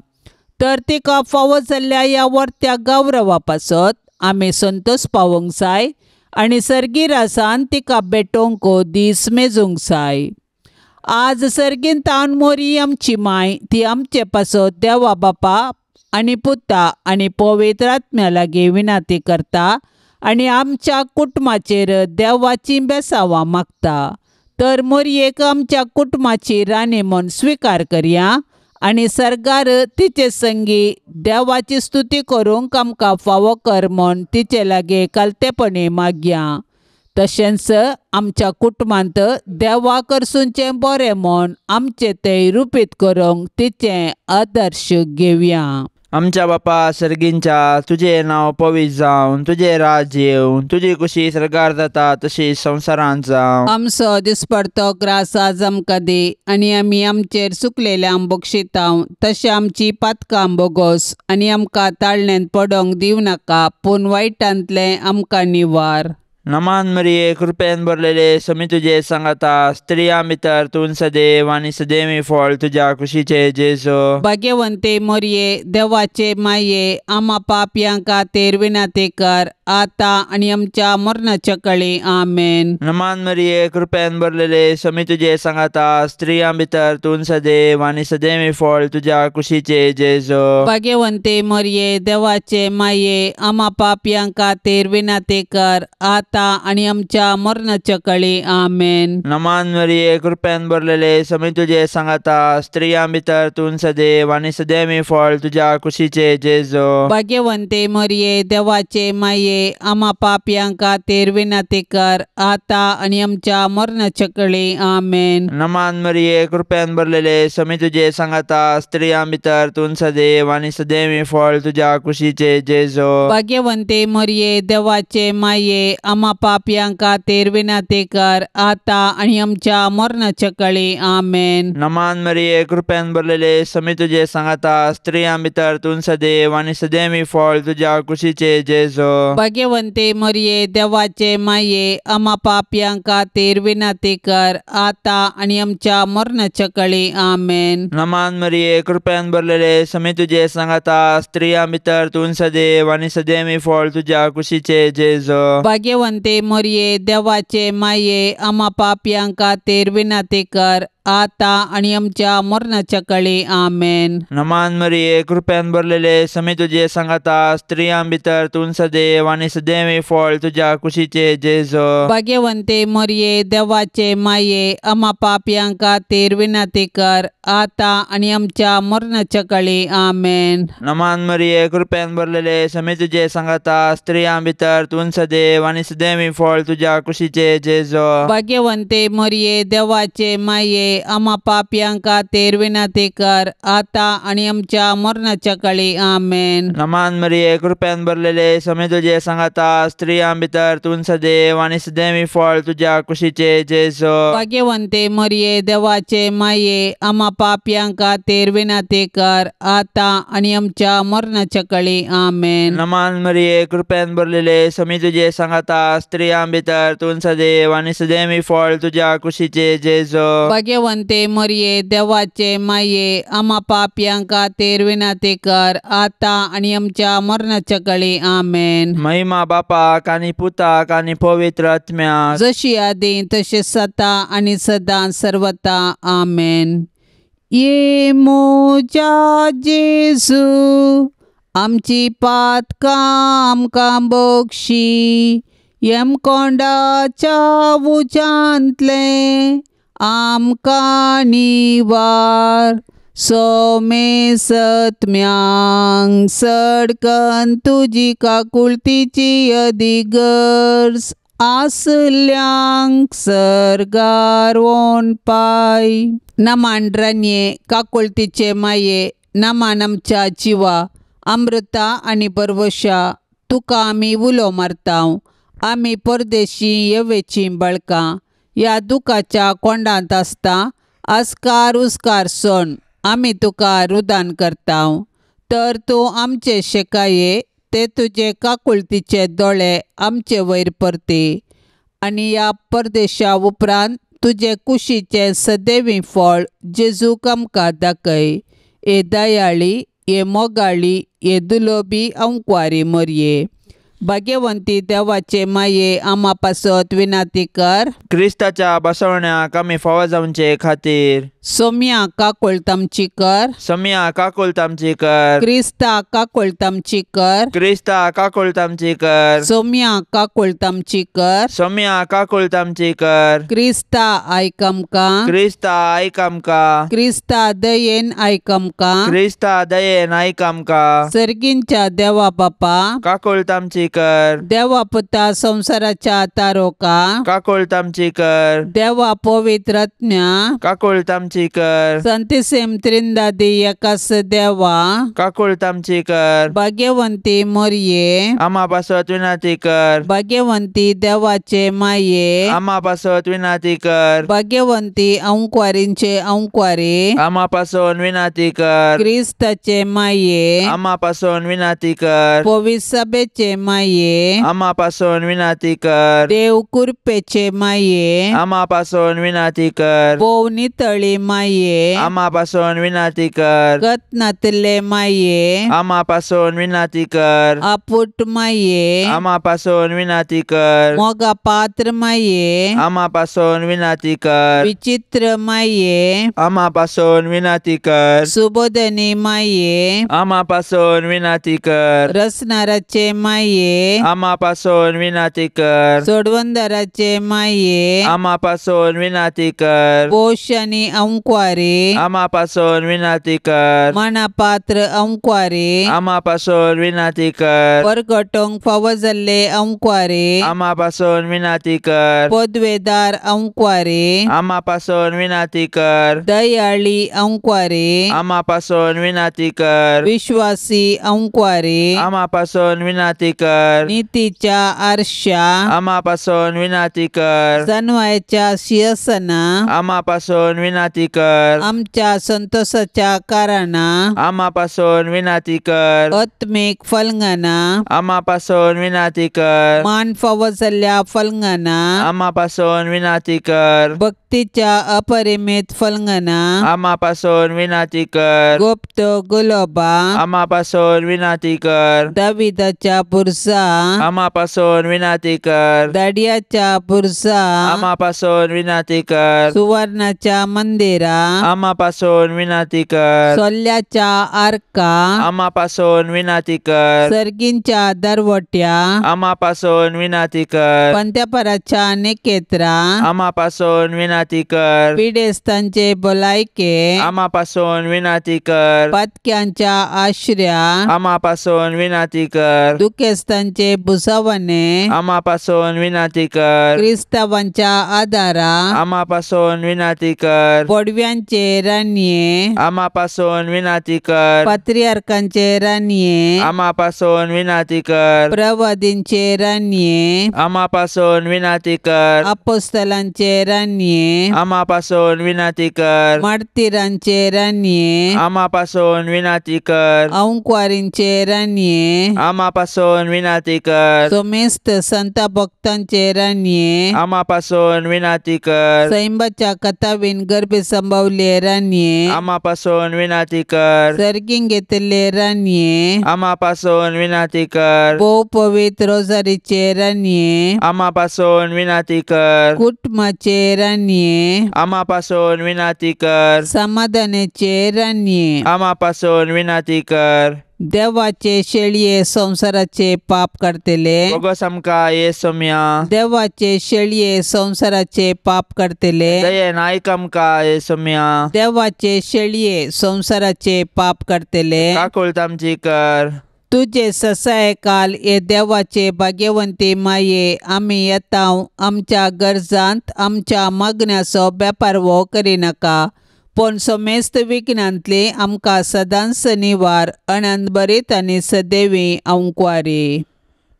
तर तिका फावो जाल्ल्या ह्या वर्त्या गौरवा पासत आमी संतोश पावोवंक जाय आनी सर्गी रासान तिका भेटोवंक दीस मेजूंक जाय. आज सर्गीन तावन मोरी आमची माय ती आमचे पासत देवा बापा आनी पुता आनी पवित्र आत्म्या लागीं विनंती करता आनी आमच्या कुटुंबाचेर देवाची बेसावां मागता. तर मोरयेक आमच्या कुटुंबाची राणी म्हूण स्विकार करया आनी सर्गार तिचे संगी देवाची स्तुती करूंक आमकां फावो कर म्हूण तिचे लागीं कालतेपणी मागया. तशेंच आमच्या कुटुंबांत देवा करसूनचें बरें म्हूण आमचें तें रुपीत करूंक तिचें आदर्श घेवया. आमच्या बापा सर्गींच्या, तुजें नांव पवित्र जावन, तुजें राज्य येवन, तुजी कुशी सर्गार जाता तशी संवसारांत जावं. आमचो दिसपडतो ग्रास आज आमकां दी आनी आमी आमचेर चुकलेल्यांक बक्षितांव तशें आमची पातकां बोगोस आनी आमकां ताळण्यांत पडोंक दिवं नाका पूण वायटांतलें आमकां निवार. नमान मरिये, कृपेन भरलेले, समी तुजे सांगाता, स्त्रियां भितर तूं सदैव आनी सदैवी फळ तुज्या कुशीचे जेजू. भाग्यवंते मोरये, देवाचे माये, आमा पापयां खातीर विनंती कर आतां आनी आमच्या मरणाच्या कळी. आमेन. नमान मरिये, कृपेन भरलेले, समी तुजे सांगाता, स्त्रियां भितर तूं सदैव आनी सदैवी फळ तुज्या कुशीचे जेजू. भाग्यवंते मोरये, देवाचे माये, आमा पापयां खातीर विनंती कर आतां आनी आमच्या मरणाच्या कळी. आमेन. नमान मरिये, कृपेन भरलेले, समी तुजे सांगाता, स्त्रियां भितर तूं सदैव आनी सदैवी फळ तुज्या कुशीचे जेजू. भाग्यवंते मोरये, देवाचे माये, आमा पापयां खातीर विनंती कर आतां आनी आमच्या मरणाच्या कळी. आमेन. नमान मरिये, कृपेन भरलेले, समी तुजे सांगाता, स्त्रियां भितर तूं सदैव आनी सदैवी फळ तुज्या कुशीचे जेजू. भाग्यवंते मोरये, देवाचे माये, आमा पापयां खातीर विनंती कर आतां आनी आमच्या मरणाच्या कळी. आमेन. नमान मरिये, कृपेन भरलेले, समी तुजे सांगाता, स्त्रियां भितर तूं सदैव आनी सदैवी फळ तुज्या कुशीचे जेजू. भाग्यवंते मोरये, देवाचे माये, आमा पापयां खातीर विनंती कर आतां आनी आमच्या मरणाच्या कळी. आमेन. नमान मरिये, कृपेन भरलेले, समी तुजे सांगाता, स्त्रियां भितर तूं सदैव आनी सदैवी फळ तुज्या कुशीचे जेजू. भाग्यवंते मोरये, देवाचे माये, आमा पापयां खातीर विनंती कर आतां आनी आमच्या मरणाच्या कळी. आमेन. नमान मरिये, कृपेन भरलेले, समी तुजे सांगाता, स्त्रियां भितर तूं सदैव आनी सदैवी फळ तुज्या कुशीचे जेजू. भाग्यवंते मोरये, देवाचे माये, आमा पापयां खातीर विनंती कर आतां आनी आमच्या मरणाच्या कळी. आमेन. नमान मरिये, कृपेन भरलेले, समी तुजे सांगाता, स्त्रियां भितर तूं सदैव आनी सदैवी फळ तुज्या कुशीचे जेजू. भाग्यवंते मोरये, देवाचे माये, आमा पापयां खातीर विनंती कर आतां आनी आमच्या मरणाच्या कळी. आमेन. नमान मरिये, कृपेन भरलेले, समी तुजे सांगाता, स्त्रियां भितर तूं सदैव आनी सदैवी फळ तुज्या कुशीचे जेजू. भाग्यवंते मोरये, देवाचे माये, आमा पापयां खातीर विनंती कर आतां आनी आमच्या मरणाच्या कळी. आमेन. नमान मरिये, कृपेन भरलेले, समी तुजे सांगाता, स्त्रियां भितर तूं सदैव आनी सदैवी फळ तुज्या कुशीचे जेजू. भाग्यवंते मरये देवाचे माये आमा पापयां खातीर विनंती कर आतां आनी आमच्या मरणाच्या कळी आमेन. महिमा बापाक आनी पुताक आनी पवित्र आत्म्याक जशी आदी तशें सता आनी सदां सर्वता आमेन. ये म्हज्या जेजू आमची पातकां आमकां बक्षी यमकोंडाच्या उज्यांतलें आमकां निवार सोमेसत्म्यांक सडकन तुजी काकुळतीची अदिगर्ज आसल्यांक सर्गार वोन पाय. नमान रानये काकुळतीचे माये नमान आमच्या जिवा अमृता आनी परवशा तुका आमी उलो मारता. आमी परदेशी येवेचीं बळकां ह्या दुखाच्या कोंडांत आसता आस्कार उस्कार सोण आमी तुका रुदान करता. तर तूं आमचे शेकाये ते तुजे काकुळतीचे दोळे आमचे वयर परती आनी ह्या परदेशा उपरांत तुजे कुशीचें सदैवी फळ जेजूक आमकां दाखय. हे दयाळी हे मोगाळी हे दुलोबी अंकवारी मरये भाग्यवंती देवाचे माये आमा पासत विनंती कर. क्रिस्ताच्या बसवण्याक आमी फावो जावचे खातीर सोम्या काकुळट आमची कर. सोम्या काकुळट आमची कर. क्रिस्ता काकुळट आमची कर. क्रिस्ता काकुळट आमची कर. सोम्या काकुळट आमची कर. सोम्या काकुळट आमची कर. क्रिस्ता आयक आमकां. क्रिस्ता आयक आमकां. क्रिस्ता दयेन आयक आमकां. क्रिस्ता दयेन आयक आमकां. सर्गींच्या देवा बापा काकुळट आमची कर. देवा पुता संवसाराच्या तारोका काकुळट आमची कर. देवा पवित्र आत्म्या काकुळट आमची कर. संतिसेम त्रिंदादी एकास देवा काकुळट आमची कर. भाग्यवंती मरये आमा पासत विनंती कर. भाग्यवंती देवाचे माये आमा पासत विनंती कर. भाग्यवंती अंकवारींचे अंकवारी आमा पासून विनंती कर. क्रिस्ताचे माये आमा पासून विनंती कर. पवित्र सभेचे माये आमा पासून विनंती कर. देव कृपेचे माये आमा पासून विनंती कर. भोव नितळी माये आमा पासून विनंती कर. गतनातले माये आमा पासून विनंती कर. आपुट माये आमा पासून विनंती कर. मोगा पात्र माये आमा पासून विनंती कर. विचित्र माये आमा पासून विनंती कर. सुबोधनी माये आमा पासून विनंती कर. रसनाराचे माये आमा पासून विनंती कर. सोडवंदराचे माये आमा पासून विनंती कर. पोश आनी अंकवारी आमा पासून विनंती कर. मनापात्र अंकवारी आमा पासून विनंती कर. परगटोंक फावो जाल्ले अंकवारी आमा पासून विनंती कर. पदवेदार अंकवारी आमा पासून विनंती कर. दयाळी अंकवारी आमा पासून विनंती कर. विश्वासी अंकवारी आमा पासून विनंती कर. नितीच्या आरशा आमा पासून विनंती कर. जनवायच्या शिरसना आमा पासून विनंती कर. आमच्या संतोषाच्या कारणा आमा पासून विनंती कर. आत्मीक फलंगना आमा पासून विनंती कर. मान फावो जाल्ल्या फलंगना आमा पासून विनंती कर. भक्तीच्या अपरिमित फलंगना आमा पासून विनंती कर. गुप्त गुलोबा आमा पासून विनंती कर. दाविदाच्या बुरसा आमा पासून विनंती कर. दाडियाच्या बुरसा आमा पासून विनंती कर. सुवर्णाच्या मंदिरा आमा पासून विनंती कर. सोल्याच्या आर्का आमा पासून विनंती कर. सर्गींच्या दरवट्या आमा पासून विनंती कर. पंत्यापराच्या निकेत्रा आमा पासून विनंती कर. पिडेस्तांचे भलायके आमा पासून विनंती कर. पातक्यांच्या आश्र्या आमा पासून विनंती कर. दुखेस्तांचे भुसावणे आमा पासून विनंती कर. क्रिस्तावांच्या आदारा आमा पासून विनंती कर. पडव्यांचे रानये आमा पासून विनंती कर. पात्रियार्कांचे रानये आमा पासून विनंती कर. प्रवादींचे रानये आमा पासून विनंती कर. अपोस्तलांचे रानये आमा पासून विनंती कर. मार्तीरांचे रानये आमा पासून विनंती कर. अंकवारींचे रानये आमा पासून विनंती विनाती कर। सोमेस्त संता भक्तांचे राणये आमा पासून विनाती कर। सैंबाच्या कथावीन गर्भे संभवले राणये आमा पासून विनाती कर। सर्गीन घेतले राणये आमा पासून विनाती कर। भोव पवित्र रोजारीचे राणये आमा पासून विनाती कर। कुटुंबाचे राणये आमा पासून विनाती कर। समाधानाचे राणये आमा पासून विनाती कर। देवाचे शेळये संसाराचे पाप करतले बोगस आमकां ये सोम्या। देवाचे शेळये संसाराचे पाप करतले दयेन आयक आमकां ये सोम्या। देवाचे शेळये संसाराचे पाप करतले काकुळट आमची कर। तुजे ससाय काल हे देवाचे भाग्यवंती माये आमी येता आमच्या गरजांत आमच्या मागण्याचो बेपारवो करिनाका पूण समेस्त विघ्नांतली आमकां सदांच निवार अनंतभरीत आनी सदैवी अंकवारी।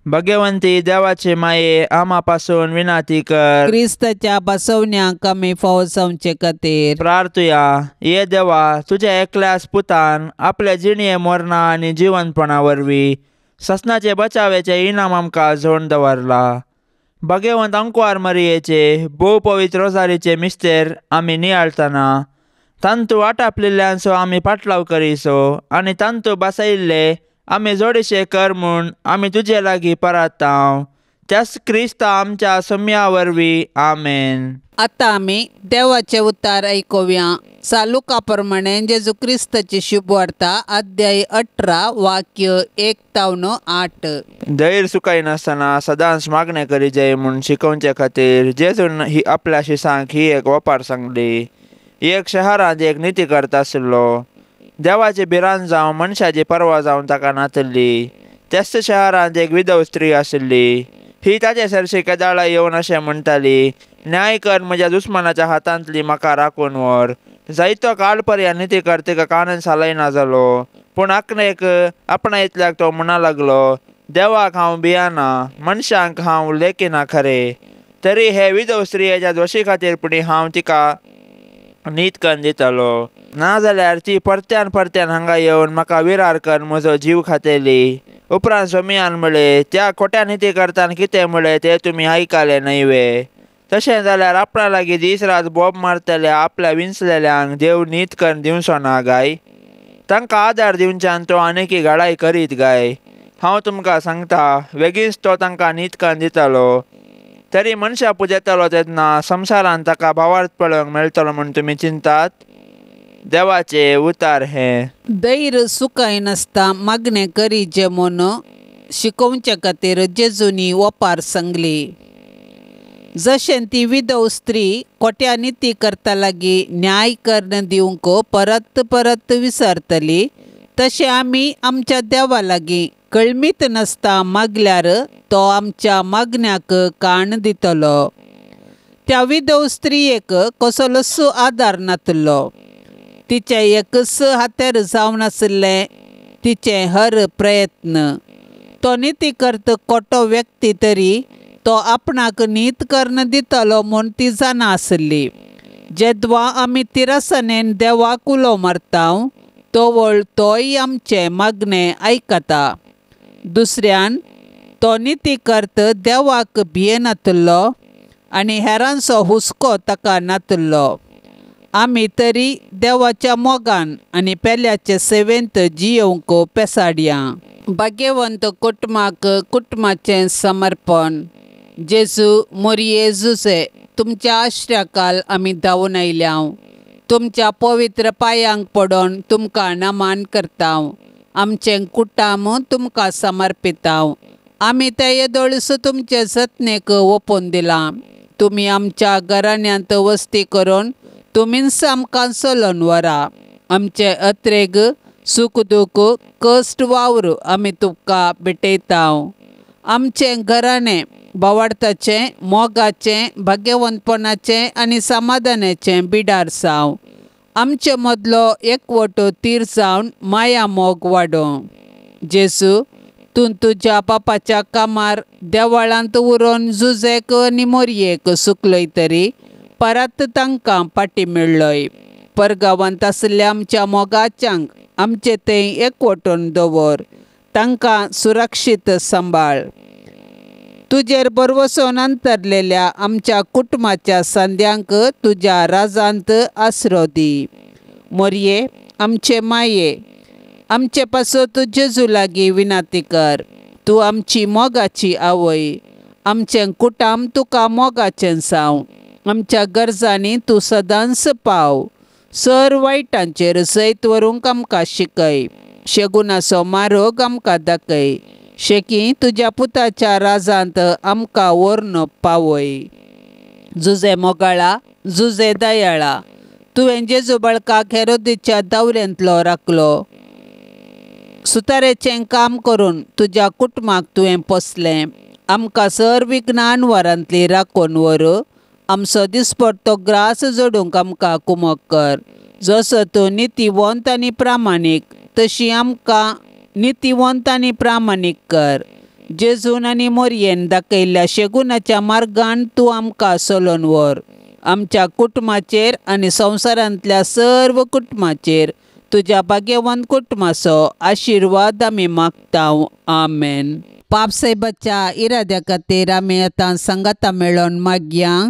भगवंती देवाचे माये आमा पासून विनाती कर। क्रिस्ताच्या बसवण्याक आमी फावो जावचे खातीर प्रार्थुया। ये देवा, तुज्या एकल्याच पुतान आपल्या जिणये मरणा आनी जिवनपणा वरवीं ससनाचे बचावेचे इनाम आमकां जोडून दवरला। भगवंत अंकवार मरियेचे भोव पवित्र रोजारीचे मिस्तेर आमी नियाळतना तांतू वाटापलिल्ल्यांचो आमी पाटलाव करीसो आनी तांतू बसयिल्ले आमी जोडीशे कर म्हूण आमी तुजे लागीं परातांव त्याच क्रिस्ता आमच्या सम्या वरवीं आमेन। आतां आमी देवाचे उतार आयकुया। सालुका प्रमाणे जेजू क्रिस्ताची शुभवार्ता अध्याय 18 वाक्य 1-8। धैर्य सुकायनासतना सदांच मागणें करी जाय म्हूण शिकोवचे खातीर जेजून ही आपल्या शिसांक ही एक वपार सांगली। एक शहरांत एक निती करता आशिल्लो, देवाची भिरांत जावं मनशाची पर्वा जावन ताका नातल्ली। त्याच शहरांत एक विधव स्त्री आशिल्ली, ही ताचे सरशी केदाळा येवन अशें म्हणटाली, न्याय कर म्हज्या दुस्मानाच्या हातांतली म्हाका राखून व्हर। जायतो काळ पर्यंत निती कर तिका कानन सालयना जालो, पूण आपणेक आपणा इतल्याक तो म्हणा लागलो, देवाक हांव भियाना, मनशांक हांव लेखिना खरें, तरी हे विधव स्त्रियेच्या दोशी खातीर पुणी हांव तिका नीत कन्न दितलो, नाजाल्यार ती परत्यान परत्यान हांगा येवन म्हाका विरार कर म्हजो जीव खातेली। उपरांत सोमियान म्हळें, त्या खोट्या निती करतान कितें म्हळें तें तुमी आयकलें न्हय वे? तशें जाल्यार आपणा लागीं दीस रात बोब मारतल्या आपल्या विंचलेल्यांक देव नीत कन्न दिवचो ना गाय? तांकां आदार दिवच्यान तो आनीकी घडाय करीत गाय? हांव तुमकां सांगता, वेगींच तो तांकां नीत कन्न दितलो। तरी मनशा पुजेतलो तेन्ना संवसारान ताका भावार्थ पळोवंक मेळटलो म्हूण तुमी चिंतात? देवाचे उतार हे। धैर्य सुकायनासता मागणें करीचें म्हूण शिकोवचे खातीर जेजूनी वपार सांगली। जशें ती विधव स्त्री खोट्या निती करता लागीं न्याय कर्ण दिवंक परत परत विसरतली तशें आमी आमच्या देवा लागीं कळमीत नासता मागल्यार तो आमच्या मागण्याक काण दितलो। त्या विधव स्त्रियेक कसलोच आदार नातलो, तिचें एकच हातेर जावन आशिल्लें तिचें हर प्रयत्न। तो निती करत खोटो व्यक्ती तरी तो आपणाक नीत कर्ण दितलो म्हूण ती जाणा आशिल्ली। जेदवा आमी तिरसनेन देवाक उलो मारता तोवळ तोय आमचें मागणें आयकता। दुसऱ्यान तो निती करत देवाक भियेनातलो आनी हेरांचो हुस्को ताका नातलो। आमी तरी देवाच्या मोगान आनी पेल्याचे सेवेंत जियोवंक पेसाडया। भाग्यवंत कुटुंबाक कुटुंबाचें समर्पण। जेजू मोरये जुजे, तुमच्या आश्र्याकाल आमी धांवून आयल्या, तुमच्या पवित्र पांयांक पडोन तुमकां नमन करता, आमचें कुटुंब तुमकां समर्पिता। आमी ते येदोळस तुमचे जतनेक ओपून दिलां, तुमी आमच्या घराण्यांत वस्ती करून तुमीच आमकां चलोवन व्हरा। आमचे अत्रेग सुख दुख कश्ट वावर आमी तुमकां भेटयता। आमचें घराणें भावार्थाचें, मोगाचें, भाग्यवंतपणाचें आनी समाधानाचें बिडार जावं। आमचे मदलो एकवटो तीर जावन माया मोग वाडोवं। जेजू, तूं तुज्या बापाच्या कामार देवळांत उरोवन जुजेक आनी मोरयेक सुकलय तरी परत तांकां पाटी मेळ्ळय। परगांवांत आशिल्ल्या आमच्या मोगाच्यांक आमचे थंय एकवटून दवर, तांकां सुरक्षीत सांबाळ. तुजेर भरवसोन अंतरलेल्या आमच्या कुटुंबाच्या संद्यांक तुज्या राजांत आसरो दी. मोरये आमचे माये, आमचे पासत जेजू लागीं विनंती कर. तूं आमची मोगाची आवय, आमचें कुटाम तुका मोगाचें जावं. आमच्या गरजांनी तूं सदांच पाव. सर वायटांचेर जैत व्हरूंक आमकां शिकय. शेगुणाचो मार्ग आमकां दाखय. शेकी तुज्या पुताच्या राजांत आमकां व्हरून पावय. जुजे मोगाळा, जुजे दयाळा, तुवें जेजू बाळकाक हेरोदीच्या दावऱ्यांतलो राखलो. सुतारेचें काम करून तुज्या कुटुंबाक तुवें पोसलें. आमकां सर विज्ञान वरांतली राखून व्हर. आमचो दिसपडतो ग्रास जोडूंक आमकां कुमक कर. जसो तूं नितीवंत आनी प्रामाणीक तशी आमकां नितीवंत आनी प्रामाणीक कर. जेजून आनी मोरयेन दाखयल्ल्या शेगुणाच्या मार्गान तूं आमकां चलोवन व्हर. आमच्या कुटुंबाचेर आनी संवसारांतल्या सर्व कुटुंबाचेर तुज्या भाग्यवंत कुटुंबाचो आशिर्वाद आमी मागता. आमेन. पापसाहेबाच्या इराद्या खातीर आमी आतां सांगाता मेळोवन मागया.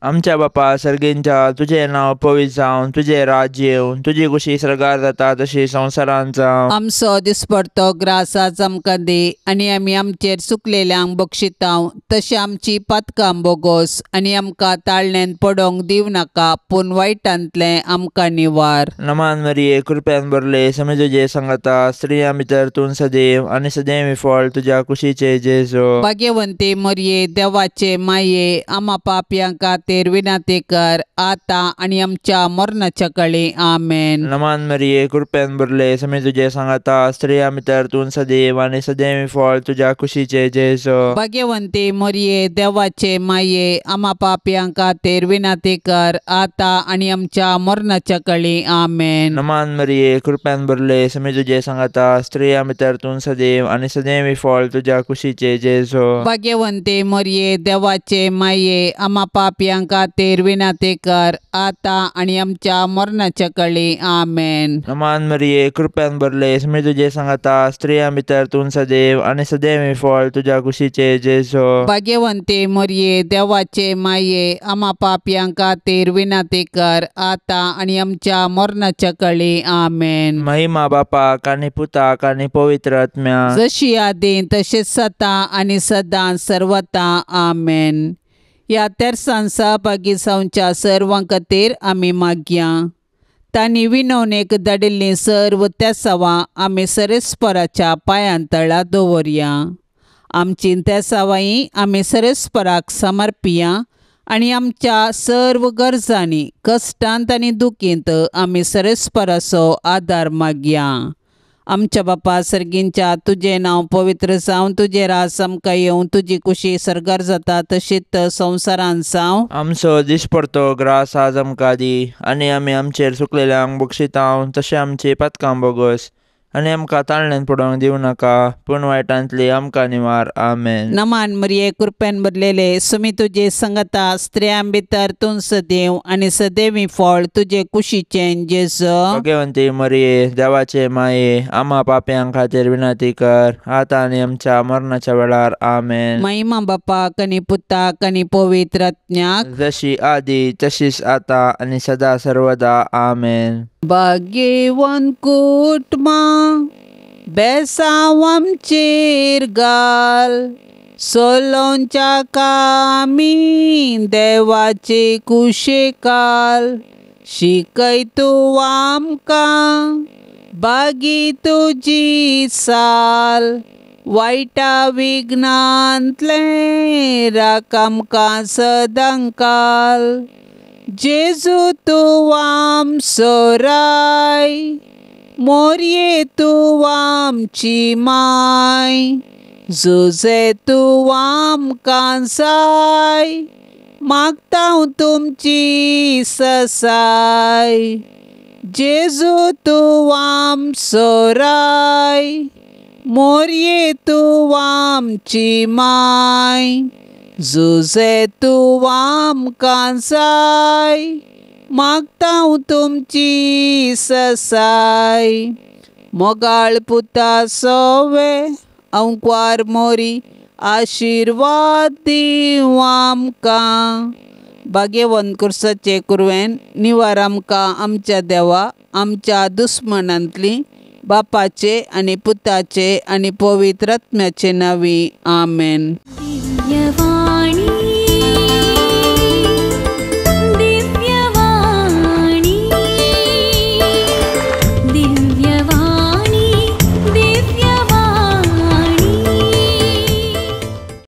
आमच्या बापा सर्गींच्या, तुजें नांव पवित्र जावं, तुजें राज्य येवं, तुजी कुशी सर्गार जाता तशी संवसारांत जावं. आमचो दिसपडतो ग्रास आज आमकां दी आनी आमी आमचेर चुकलेल्यांक बक्षितांव तशें आमची पातकां बोगोस आनी आमकां ताळण्यांत पडोवंक दिवं नाका, पूण वायटांतलें आमकां निवार. नमान मरिये, कृपेन भरले, समी तुजे सांगाता, स्त्रियां भितर तूं सदैव आनी सदैव फळ तुज्या कुशीचे जेजू. भाग्यवंती मरिये, देवाचे माये, आमा पापयां खातीर विनंती कर आतां आनी आमच्या मरणाच्या काळी. आमेन. नमान मरिये, कृपेन भरले, समी तुजे सांगाता, स्त्रियां भितर तूं सदैव आनी सदैव फळ तुज्या कुशीचे जेजू. भाग्यवंती मरिये, देवाचे माये, आमा पापयां खातीर विनंती कर आतां आनी आमच्या मरणाच्या काळी. आमेन. नमान मरिये, कृपेन भरले, समी तुजे सांगाता, स्त्रियां भितर तूं सदैव आनी सदैव फळ तुज्या कुशीचे जेजू. भाग्यवंती मरिये, देवाचे माये, आमा पापयां खातीर विनंती कर आतां आनी आमच्या मरणाच्या काळी. आमेन. नमान मरिये, कृपेन भरले, समी तुजे सांगाता, स्त्रियां भितर तूं सदैव आनी सदैव फळ तुज्या कुशीचे जेजू. भाग्यवंती मरिये, देवाचे माये, आमा पापयां खातीर विनंती कर आतां आनी आमच्या मरणाच्या काळी. आमेन. महिमा बापाक आनी पुताक आनी पवित्र आत्म्याक, जशी आदी तशीच सदां आनी सदां सर्वता. आमेन. ह्या तेरसान सहभागी जावच्या सर्वां खातीर आमी मागया. तांणी विनवणेक धाडिल्लीं सर्व तेसावां आमी सरेस्पराच्या पांयां तळा दवरया. आमची तेसावांय आमी सरेस्पराक समर्पिया आनी आमच्या सर्व गरजांनी, कश्टांत आनी दुखींत आमी सरेस्पराचो आदार मागया. आमच्या बापा सर्गींच्या, तुजें नांव पवित्र जावं, तुजें राज आमकां येवं, तुजी कुशी सर्गार जाता तशीच संवसारांत जावं. आमचो दिसपडतो ग्रास आज आमकां दी आनी आमी आमचेर चुकलेल्यांक बक्षितांव तशें आमची पातकां बोगस आनी आमकां ताळण्यांत पडोवंक दिवं नाका, पूण वायटांतली आमकां निवार. आमेन. नमान मरिये, कृपेन भरलेले, सुमी तुजे संगता, स्त्रियां भितर तूं सदैव आनी सदैवी फळ तुजे कुशीचें जेजू. भाग्यवंती मरिये, देवाचे माये, आमा पापयां खातीर विनंती कर आतां आनी आमच्या मरणाच्या वेळार. आमेन. महिमा बापाक आनी पुताक आनी पवित्र आत्म्याक, जशी आदी तशीच आतां आनी सदा सर्वदा. आमेन. भाग्यवंत कुटुंबां बेसांव आमचेर घाल, सोलोंच्या कामी देवाचे कुशेकाल, शिकय तूं आमकां बागी तुजी साल, वायटा विघ्नांतलें राख आमकां सदांकाल. जेजू तूं आमचो राय, मोरये तूं आमची माय, जुजे तूं आमकां जाय, मागता तुमची ससाय. जेजू तूं आमचो राय, मोरये तूं आमची माय, जुजे तूं आमकां जाय, मागता तुमची ससाय. मोगाळ पुता सोवे अंकवार मोरी आशिर्वाद दीवं आमकां. भाग्यवंत कुर्साचे कुरवेन निवार आमकां आमच्या देवा आमच्या दुस्मनांतली बापाचे आनी पुताचे आनी पवित्र आत्म्याचे नांवी आमेन. दिव्यवाणी.